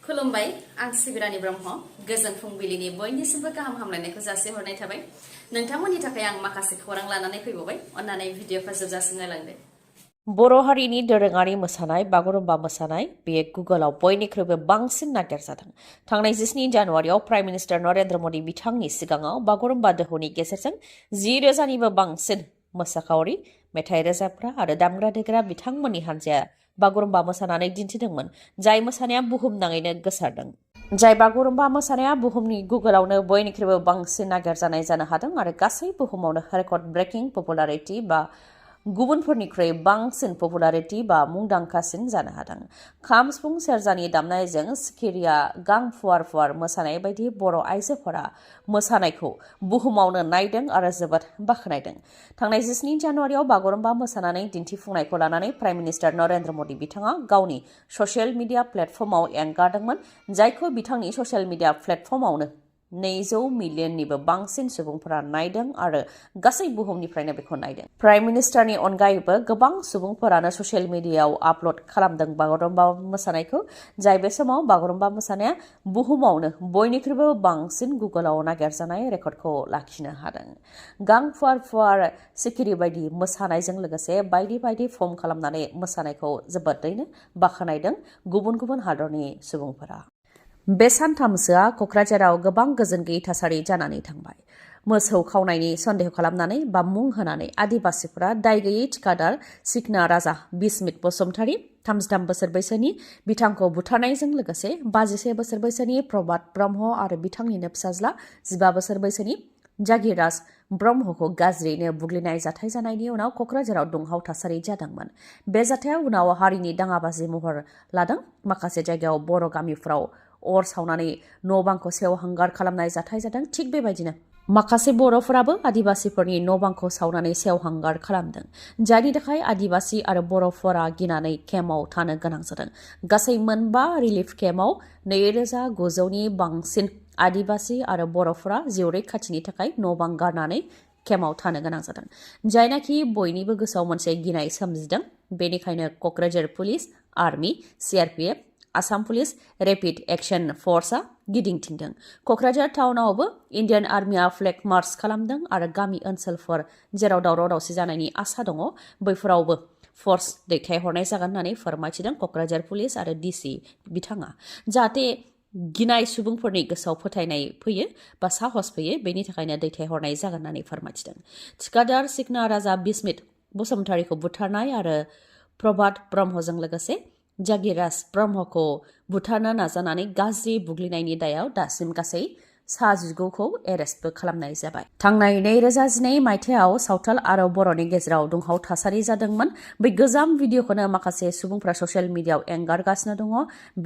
खुलुमबाय आं सिबिरानि ब्रह्म गोजोन फुंबिलिनि बयनिसिमबो गाहाम हामलायनायखौ जासिहरनाय थाबाय नोंथांमोननि थाखाय आं माखासे खौरां लानानै फैबावबाय अन्नानै भिडिअखौ जोबजासिम नायलांदो बर' हारिनि दोरोङारि मोसानाय बागुरुम्बा मोसानाय बेयो गुगोलाव बयनिख्रुइबो बांसिन नागिरजादों थांनाय 17 जानुवारियाव प्राइम मिनिस्टार नरेन्द्र मदि बिथांनि सिगाङाव बागुरुम्बा दोहौनि गेजेरजों 10,000निबो बांसिन मोसाखावरि मेथाइ रोजाबग्रा आरो दामग्रा देग्रा बिथांमोननि हान्जाया बागुरुम्बा मोसानानै दिन्थिदोंमोन जाय मोसानाया बुहुमनाङैनो गोसारदों जाय बागुरुम्बा मोसानाया बुहुमनि गुगोलावनो बयनिख्रुइबो बांसिन नागिरजानाय जानो हादों आरो गासै बुहुमावनो रेकर्ड ब्रेकिं पपुलारिटी बा गुबुनफोरनिख्रुइ बांसिन पपुलारिटी बा मुंदांखासिन जानो हादों खाम सिफुं सेरजानि दामनायजों सिखिरिया गां फुवार फुवार मोसानाय बायदि बर' आइजोफोरा मोसानायखौ बुहुमावनो नायदों आरो जोबोद बाख्नायदों थांनाय 17 जानुवारियाव बागुरुम्बा मोसानानै दिन्थिफुंनायखौ लानानै प्राइम मिनिस्टार नरेन्द्र मदि बिथाङा गावनि ससियेल मिडिया प्लेटफर्माव एंगारदोंमोन जायखौ बिथांनि ससियेल मिडिया प्लेटफर्मावनो 200 मिलियननिबो बांसिन सुबुंफोरा नायदों आरो गासै बुहुमनिफ्रायनो बेखौ नायदों प्राइम मिनिस्टारनि अनगायैबो गोबां सुबुंफोरानो ससियेल मिडियायाव आपल'ड खालामदों बागुरुम्बा मोसानायखौ जाय बे समाव बागुरुम्बा मोसानाया बुहुमावनो बयनिख्रुइबो बांसिन गुगोलाव नागिरजानाय रेकर्डखौ लाखिनो हादों गां फुवार फुवार सिखिरि बायदि मोसानायजों लोगोसे बायदि बायदि फर्म खालामनानै मोसानायखौ जोबोदैनो बाख्नायदों गुबुन गुबुन हादरनि सुबुंफोरा बे सानथामसोआ क'क्राझाराव गोबां गोजोन गैयै थासारि जानानै थांबाय मोसौ खावनायनि सन्देह खालामनानै बा मुं होनानै आदिबासिफोरा दाय गैयै थिखादार सिखना राजा बिस्मित बसुमतारी 33 बोसोर बैसोनि बिथांखौ बुथारनायजों लोगोसे 51 बोसोर बैसोनि प्रभात ब्रह्म आरो बिथांनिनो फिसाज्ला 15 बोसोर बैसोनि जागिराज ब्रह्मखौ गाज्रियैनो बुग्लिनाय जाथाय जानायनि उनाव क'क्राझाराव दुंहाव थासारि जादोंमोन बे जाथाया उनाव हारिनि दाङाबाजि महर लादों माखासे जायगायाव बर' गामिफोराव अर सावनानै न' बांखौ सेवहांगार खालामनाय जाथाय जादों थिग बेबायदिनो माखासे बर'फोराबो आदिबासिफोरनि न' बांखौ सावनानै सेवहांगार खालामदों जायनि थाखाय आदिबासि आरो बर'फोरा गिनानै केम्पआव थानो गोनां जादों गासै मोनबा रिलिफ केम्पआव 2,900नि बांसिन आदिबासि आरो बर'फोरा जिउ रैखाथिनि थाखाय न' बां गारनानै केम्पआव थानो गोनां जादों जायनाखि बयनिबो गोसोआव मोनसे गिनाय सोमजिदों बेनिखायनो Kokrajhar police army CRPF Assam police rapid action फर्सआ गिदिंथिंदों क'क्राझार टाउनावबो इन्डियान आर्मिया फ्लेग मार्च खालामदों आरो गामि ओनसोलफोर जेराव दावराव दावसि जानायनि आसा दङ बैफोरावबो फर्स दैथायहरनाय जागोन होननानै फोरमायथिदों क'क्राझार पुलिस आरो DC बिथाङा जाहाथे गिनाय सुबुंफोरनि गोसोआव फोथायनाय फैयो बा साहस फैयो बेनि थाखायनो दैथायहरनाय जागोन होननानै फोरमायथिदों थिखादार सिखना राजा बिस्मित बसुमतारीखौ बुथारनाय आरो प्रभात ब्रह्मजों लोगोसे जागिराज ब्रह्मखौ बुथारनो नाजानानै गाज्रि बुग्लिनायनि दायाव दासिम गासै 19खौ एरेस्टबो खालामनाय जाबाय थांनाय 2012 मायथाइयाव सावथाल आरो बर'नि गेजेराव दुंहाव थासारि जादोंमोन बै गोजाम भिडिअखौनो माखासे सुबुंफ्रा ससियेल मिडियायाव एंगारगासिनो दङ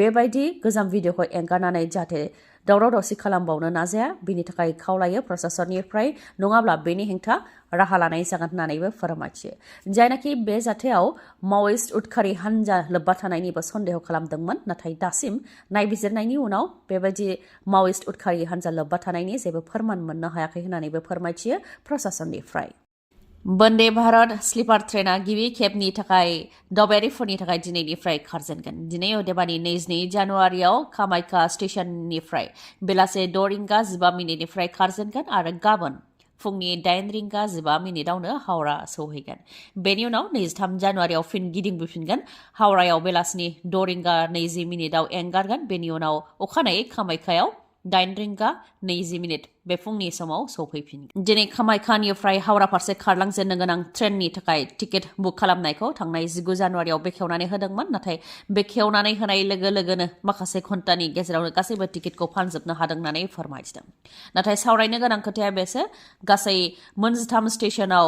बेबायदि गोजाम भिडिअखौ एंगारनानै जाहाथे दावराव दावसि खालामबावनो नाजाया बेनि थाखाय खावलायो प्रशासननिफ्राय नङाब्ला बेनि हेंथा राहा लानाय जागोन होननानैबो फोरमायथियो जायनाखि बे जाथायाव मावइस्ट उदखारि हान्जा लोब्बा थानायनिबो सन्देह खालामदोंमोन नाथाय दासिम नायबिजिरनायनि उनाव बेबायदि मावइस्ट उदखारि हान्जा लोब्बा थानायनि जेबो फोरमान मोननो हायाखै होननानैबो फोरमायथियो प्रशासननिफ्राय वन्दे भारत स्लिपार ट्रेनआ गिबि खेबनि थाखाय दावबायारिफोरनि थाखाय दिनैनिफ्राय खारजेनगोन दिनै अदेबानि 22 जानुवारियाव कामाख्या स्टेशननिफ्राय बेलासे 6 रिंगा 15 मिनिटनिफ्राय खारजेनगोन आरो गाबोन फुंनि 8 रिंगा 15 मिनिटावनो हावड़ा सौहैगोन बेनि उनाव 23 जानुवारियाव फिन गिदिंबोफिनगोन हावड़ायाव बेलासिनि 6 रिंगा 20 मिनिटाव एंगारगोन बेनि उनाव अखानायै कामाख्यायाव 8 रिंगा 20 मिनिट बे फुंनि समाव सौफैफिनगोन दिनै कामाख्यानिफ्राय हावड़ा फारसे खारलांजेननो गोनां ट्रेननि थाखाय टिकेट बुक खालामनायखौ थांनाय 19 जानुवारियाव बेखेवनानै होदोंमोन नाथाय बेखेवनानै होनाय लोगो लोगोनो माखासे घन्टानि गेजेरावनो गासैबो टिकेटखौ फानजोबनो हादों होननानै फोरमायथिदों नाथाय सावरायनो गोनां खोथाया बेसो गासै 13 स्टेशनाव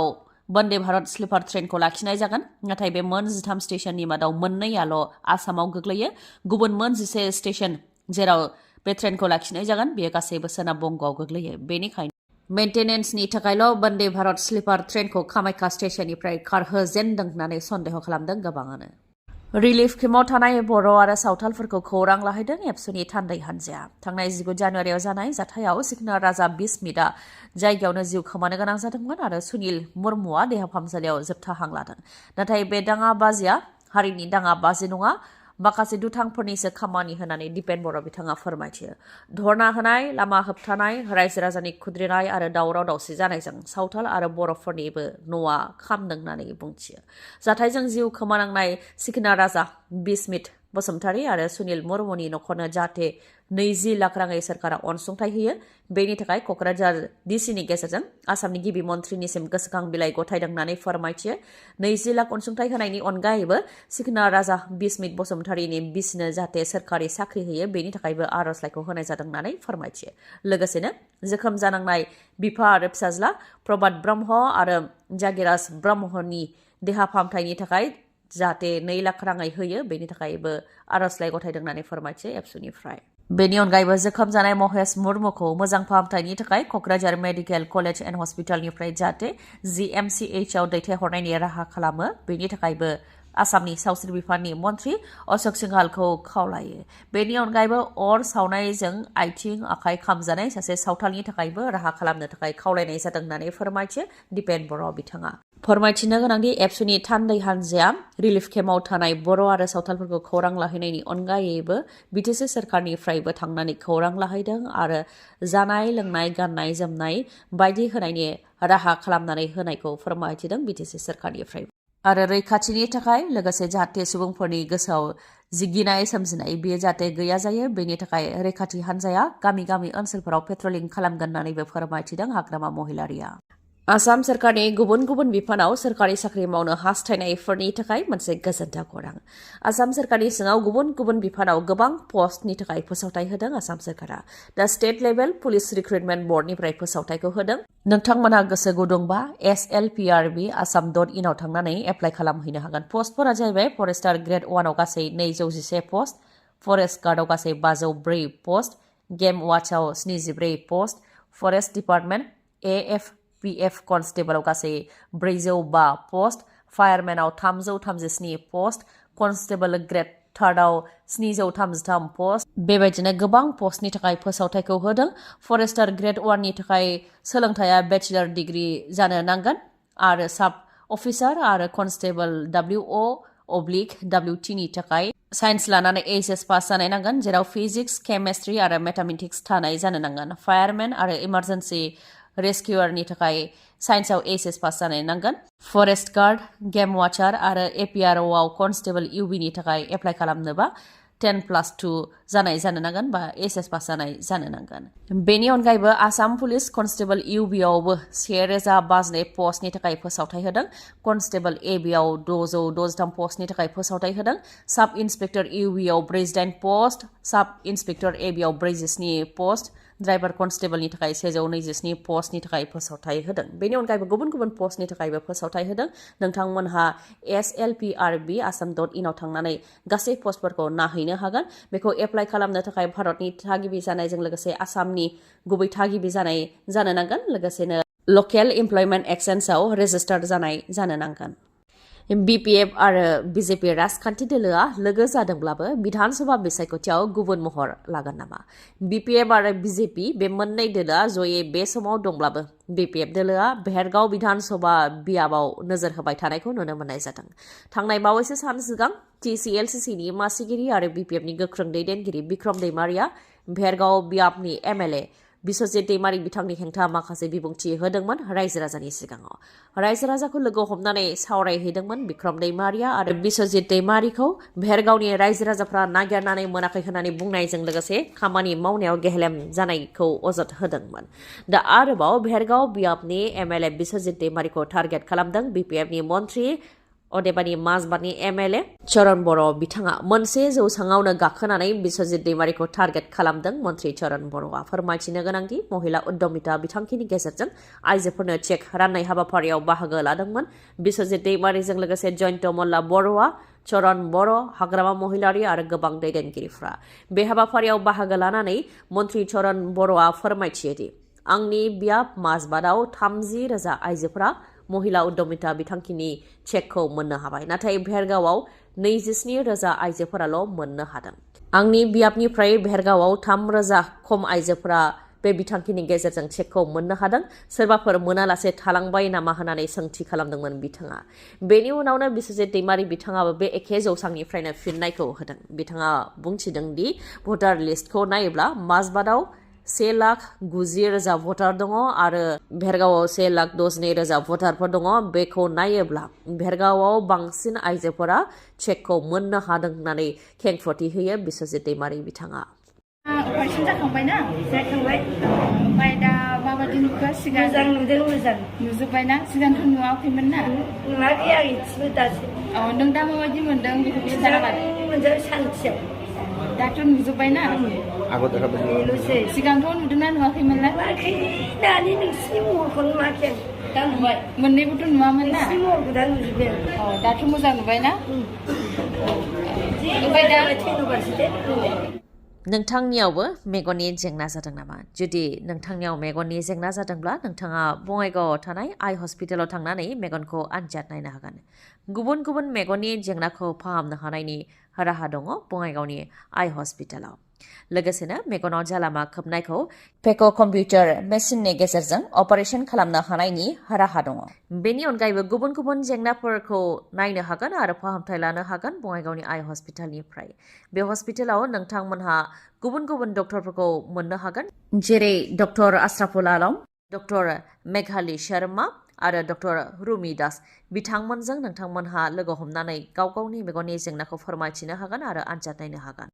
वन्दे भारत स्लिपार ट्रेनखौ लाखिनाय जागोन नाथाय बे 13 स्टेशननि मादाव 2आल' आसामाव गोग्लैयो गुबुन 11 स्टेशन जेराव बे ट्रेनखौ लाखिनाय जागोन बेयो गासैबो सोनाब बंगआव गोग्लैयो बेनिखायनो मेन्टेनेन्सनि थाखायल' वन्दे भारत स्लिपार ट्रेनखौ कामाख्या स्टेशननिफ्राय खारहोजेनदों होननानै सन्देह खालामदों गोबाङानो रिलिफ केम्पआव थानाय बर' आरो सावथालफोरखौ खौरां लाहैदों एबसुनि थान्दै हान्जाया थांनाय 19 जानुवारियाव जानाय जाथायाव सिखना राजा बिस्मितआ जायगायावनो जिउ खोमानो गोनां जादोंमोन आरो सुनिल मुर्मुआ देहा फाहामसालियाव जोबथा हां लादों नाथाय बे दाङाबाजिया हारिनि दाङाबाजि नङा माखासे दुथांफोरनिसो खामानि होनानै दिपेन बर' बिथाङा फोरमायथियो। धरना होनाय, लामा होबथानाय, रायजो राजानि खुद्रिनाय आरो दावराव दावसि जानायजों सावथाल आरो बर'फोरनिबो न'आ खामदों होननानै बुंथियो। जाथायजों जिउ खोमानांनाय सिखोना राजा बिस्मित बसुमतारी आरो सुनिल मुर्मुनि न'खरनो जाहाथे 20 लाख राङै सोरखारा अनसुंथाइ होयो, बेनि थाखाय क'क्राझार डिसिनि गेजेरजों आसामनि गिबि मन्थ्रिनिसिम गोसोखां बिलाइ गथायदों होननानै फोरमायथियो। 20 लाख अनसुंथाइ होनायनि अनगायैबो सिखोना राजा बिस्मित बसुमतारीनि बिसिनो जाहाथे सोरखारि साख्रि होयो, बेनि थाखायबो आर'जलाइखौ होनाय जादों होननानै फोरमायथियो। लोगोसेनो जोखोम जानांनाय बिफा आरो फिसाज्ला प्रभात ब्रह्म आरो जागिराज ब्रह्मनि देहा फाहामथायनि थाखाय जाहाथे 2 लाख राङै होयो, बेनि थाखायबो आर'जलाइ गथायदों होननानै फोरमायथियो एबसुनिफ्राय। बेनि अनगायैबो जोखोम जानाय महेश मुर्मुखौ मोजां फाहामथायनि थाखाय क'क्राझार मेडिकेल कलेज एन्ड हस्पिटालनिफ्राय जाहाथे GMCHआव दैथायहरनायनि राहा खालामो, बेनि थाखायबो आसामनि सावस्रि बिफाननि मन्थ्रि अशोक सिंहालखौ खावलायो। बेनि अनगायैबो अर सावनायजों आथिं आखाइ खामजानाय सासे सावथालनि थाखायबो राहा खालामनो थाखाय खावलायनाय जादों होननानै फोरमायथियो दिपेन बर' बिथाङा। फोरमायथिनो गोनांदि एबसुनि थान्दै हान्जाया रिलिफ केम्पआव थानाय बर' आरो सावथालफोरखौ खौरां लाहैनायनि अनगायैबो बिटिसि सोरखारनिफ्रायबो थांनानै खौरां लाहैदों आरो जानाय लोंनाय गाननाय जोमनाय बायदि होनायनि राहा खालामनानै होनायखौ फोरमायथिदों बिटिसि सोरखारनिफ्राय। आरो रैखाथिनि थाखाय लोगोसे जाहाथे सुबुंफोरनि गोसोआव गिनाय सोमजिनाय बेयो जाहाथे गैया जायो, बेनि थाखाय रैखाथि हान्जाया गामि गामि ओनसोलफोराव पेट्रलिं खालामगोन होननानैबो फोरमायथिदों हाग्रामा महिलारिया। आसाम सोरखारनि गुबुन गुबुन बिफानाव सोरखारि साख्रि मावनो हास्थायनायफोरनि थाखाय मोनसे गोजोनथाव खौरां। आसाम सोरखारनि सिङाव गुबुन गुबुन बिफानाव गोबां पस्टनि थाखाय फोसावथाय होदों आसाम सोरखारा। दा स्टेट लेभेल पुलिस रिक्रुटमेन्ट बर्डनिफ्राय फोसावथायखौ होदों। नोंथांमोनहा गोसो गुदुंबा slprb.asam.in आव थांनानै एप्लाइ खालामहैनो हागोन। पस्टफोरा जाहैबाय फरेस्टार ग्रेड 1आव गासै 211 पस्ट, फरेस्ट गार्डआव गासै 504 पस्ट, गेम वाचआव 74 पस्ट, फरेस्ट डिपार्टमेन्ट AFPF कनस्टेबलआव गासै 405 पस्ट, फायारमेनाव 337 पस्ट, कनस्टेबल ग्रेड 3आव 733 पस्ट, बेबायदिनो गोबां पस्टनि थाखाय फोसावथायखौ होदों। फरेस्टार ग्रेड 1नि थाखाय सोलोंथाया बेचेलर डिग्री जानो नांगोन आरो साब अफिसार आरो कनस्टेबल WO/WT नि थाखाय साइन्स लानानै HS पास जानाय नांगोन, जेराव फिजिक्स, केमेस्ट्रि आरो मेथामेटिक्स थानाय जानो नांगोन। फायारमेन आरो इमार्जेन्सि रेस्किउआरनि थाखाय साइन्सआव HS पास जानाय नांगोन। फरेस्ट गार्ड, गेम वाचार आरो APROआव कनस्टेबल UBनि थाखाय एप्लाइ खालामनोबा 10+2 जानाय जानो नांगोन बा HS पास जानाय जानो नांगोन। बेनि अनगायैबो आसाम पुलिस कनस्टेबल UBआवबो 1052 पस्टनि थाखाय फोसावथाय होदों। कनस्टेबल ABआव 663 पस्टनि थाखाय फोसावथाय होदों। साब इन्सपेक्टर UBआव 48 पस्ट, साब इन्सपेक्टर ABआव 47 पस्ट, ड्राइभार कनस्टेबलनि थाखाय 127 पस्टनि थाखाय फोसावथाय होदों। बेनि अनगायैबो गुबुन गुबुन पस्टनि थाखायबो फोसावथाय होदों। नोंथांमोनहा slprb.asam.in आव थांनानै गासै पस्टफोरखौ नायहैनो हागोन। बेखौ एप्लाइ खालामनो थाखाय भारतनि थागिबि जानायजों लोगोसे आसामनि गुबै थागिबि जानाय जानो नांगोन, लोगोसेनो लकेल इमप्लयमेन्ट एक्सचेन्जआव रेजिस्टार्ड जानाय जानो नांगोन। BPF आरो BJP राजखान्थि दोलोआ लोगो जादोंब्लाबो बिधान सभा बिसायख'थियाव गुबुन महर लागोन नामा? BPF आरो BJP बे मोननै दोलोआ जयै बे समाव दंब्लाबो BPF दोलोआ भेरगाव बिधान सभा बियाबाव नोजोर होबाय थानायखौ नुनो मोननाय जादों। थांनाय बावैसो सान सिगां TCLCCनि मासिगिरि आरो BPFनि गोख्रों दैदेनगिरि बिक्रम दैमारिया भेरगाव बियाबनि MLA बिश्वजित दैमारी बिथांनि हेंथा माखासे बिबुंथि होदोंमोन रायजो राजानि सिगाङाव। रायजो राजाखौ लोगो हमनानै सावरायहैदोंमोन बिक्रम दैमारिया आरो बिश्वजित दैमारीखौ भेरगावनि रायजो राजाफ्रा नागिरनानै मोनाखै होननानै बुंनायजों लोगोसे खामानि मावनायाव गेहेलेम जानायखौ अजद होदोंमोन। दा आरोबाव भेरगाव बियाबनि MLA बिश्वजित दैमारीखौ टार्गेट खालामदों BPFनि मन्थ्रि अदेबानि माजबाटनि MLA चरण बर' बिथाङा। मोनसे जौसाङावनो गाखोनानै बिश्वजित दैमारीखौ टार्गेट खालामदों मन्थ्रि चरण बर'आ। फोरमायथिनो गोनांदि महिला उद्यमिता बिथांखिनि गेजेरजों आइजोफोरनो चेक राननाय हाबाफारियाव बाहागो लादोंमोन बिश्वजित दैमारीजों लोगोसे जयन्त मल्ला बर'आ, चरण बर', हाग्रामा महिलारि आरो गोबां दैदेनगिरिफ्रा। बे हाबाफारियाव बाहागो लानानै मन्थ्रि चरण बर'आ फोरमायथियोदि आंनि बियाब माजबाटआव 30,000 आइजोफोरा महिला उद्यमिता बिथांखिनि चेकखौ मोननो हाबाय, नाथाय भेरगावआव 27,000 आइजोफोराल' मोननो हादों। आंनि बियाबनिफ्राय भेरगावआव 3,000 खम आइजोफोरा बे बिथांखिनि गेजेरजों चेकखौ मोननो हादों सोरबाफोर मोनालासे थालांबाय नामा होननानै सोंथि खालामदोंमोन बिथाङा बेनि उनावनो बिस्वजित दैमारि बिथाङाबो बे एखे जौसांनिफ्रायनो फिननायखौ होदों बिथाङा बुंथिदों दि भटार लिस्टखौ नायोब्ला माजबादाव 1,90,000 भटार दङ आरो भेरगावआव 1,12,000 भटारफोर दङ बेखौ नायोब्ला भेरगावआव बांसिन आइजोफोरा चेकखौ मोननो हादों होननानै खेंफोरथि होयो बिस्वजित दैमारि बिथाङा अपारेशन जाखांबाय ना जाखांबाय ओमफ्राय दा माबायदि नुखो सिगां मोजां नुदों मोजां नुजोब्बाय ना सिगांथ' नुवाखैमोन ना नुवाखै आं इसेबो दासो नों दा माबायदि मोनदों बेखौ खिन्थाबाय मोजां सान्थियाव दाथ' नुजोब्बाय ना बेल'सै सिगांथ' नुदोंना नुवाखैमोन ना नुवाखै दानि नोंसिनि महरखौ नुवाखै आं दा नुबाय मोननैबोथ' नुवामोन ना नोंसिनि महरखौ दा नुजोब्बाय दाथ' मोजां नुबाय ना ओमफ्राय दा थैनोबासो दे नोंथांनियावबो मेगननि जेंना जादों नामा जुदि नोंथांनियाव मेगननि जेंना जादोंब्ला नोंथाङा बङाइगावआव थानाय आइ हस्पिटालाव थांनानै मेगनखौ आनजाद नायनो हागोन गुबुन गुबुन मेगननि जेंनाखौ फाहामनो हानायनि राहा दङ बङाइगावनि आइ हस्पिटालाव लोगोसेनो मेगनाव जालामा खोबनायखौ पेक' कम्पिउटार मेसिननि गेजेरजों अपारेशन खालामनो हानायनि राहा दङ बेनि अनगायैबो गुबुन गुबुन जेंनाफोरखौ नायनो हागोन आरो फाहामथाय लानो हागोन बङाइगावनि आइ हस्पिटालनिफ्राय बे हस्पिटालाव नोंथांमोनहा गुबुन गुबुन डक्टरफोरखौ मोननो हागोन जेरै डक्टर आश्राफुल आलम डक्टर मेघाली शर्मा आरो डक्टर रुमि दास बिथांमोनजों नोंथांमोनहा लोगो हमनानै गाव गावनि मेगननि जेंनाखौ फोरमायथिनो हागोन आरो आनजाद नायनो हागोन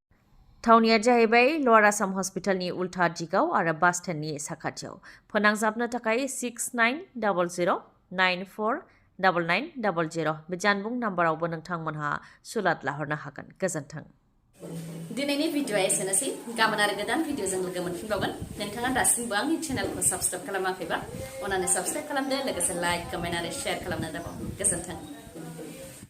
थावनिया जाहैबाय लवार आसाम हस्पिटालनि उल्था दिगाव आरो बास स्टेन्डनि साखाथियाव फोनांजाबनो थाखाय 6900949900 बे जानबुं नाम्बारावबो नोंथांमोनहा सुलाद लाहरनो हागोन गोजोन्थों दिनैनि भिडिअआ एसेनोसै गाबोन आरो गोदान भिडिअजों लोगो मोनफिनबावगोन नोंथाङा दासिमबो आंनि चेनेलखौ साबस्क्राइब खालामाखैबा अन्नानै साबस्क्राइब खालामदो लोगोसे लाइक कमेन्ट आरो शेयार खालामनो दाबाव गोजोन्थों